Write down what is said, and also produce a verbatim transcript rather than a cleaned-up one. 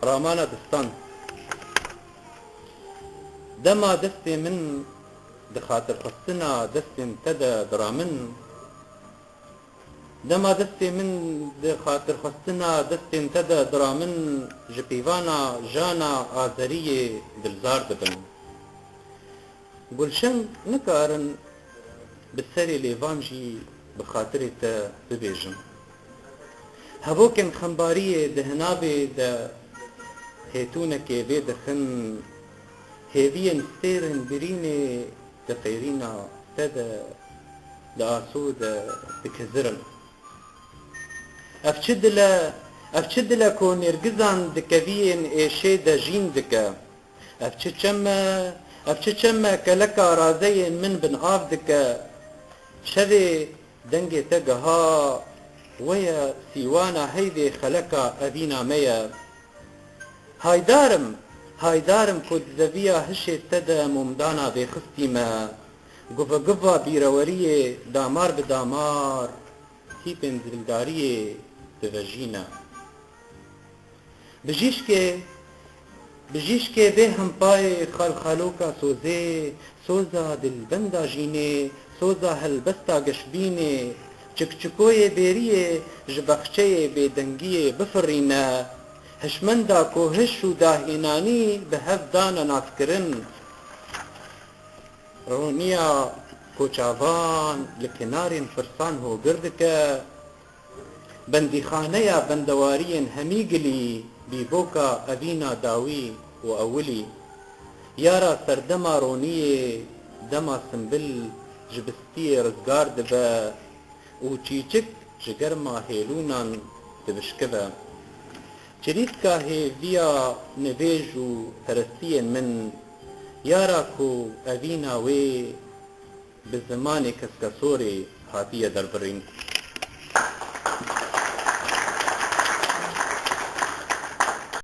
Ramana distan. Dema destê min di xatirxwestina destên te de diramin, dema destê min di xatirxwestina destên te de diramin, ji pîvana jana azeriyê dilzar dibin. Gulşeng nikarin bi serê lêvan jî bi xatirê te bibêjin. Hevokên xembariyê di hinavê de hêtûnekê vê dixin, hêviyên stêrên birînê di qêrîna te de, di asû de dikizirin. Ev çi dil e, ev çi dil e ku nêrgizan di keviyên êşê de jîn dike? Ev çi çem e, ev çi çem e, keleka razeyên min bin av dike. Şevê dengê te giha we ye, sîwana heyvê xeleka evîna me ye. Haydar im, haydar im ku di zeviya hişê te de mûmdana vêxistî me. Guva guva bîreweriyê damar bi damar tîpên dildariyê divejîne. Bijîşkê, bijîşkê vê hempayê xalxaloka sozê, soza dilbenda jînê, soza helbesta geşbînê, çikçikoyê bêriyê ji bexçeyê bêdengiyê bifirîne, hişmenda ku hiş û dahênanî bi hev dane naskirin. Roniya koçavan li kenarên pirsan hogir dike. Bendîxaneya bendewariyên hemî gilî bîboka evîna dawî û ewilî. Yara serdema roniyê dema simbil ji bistiyê rizgar dibe û çîçik ji germa hêlûnan dibişkive. Çirîska hêviya nivêj û perestiyên min, yara ku evîna wê bi zimanê keskesorê hatiye derbirîn.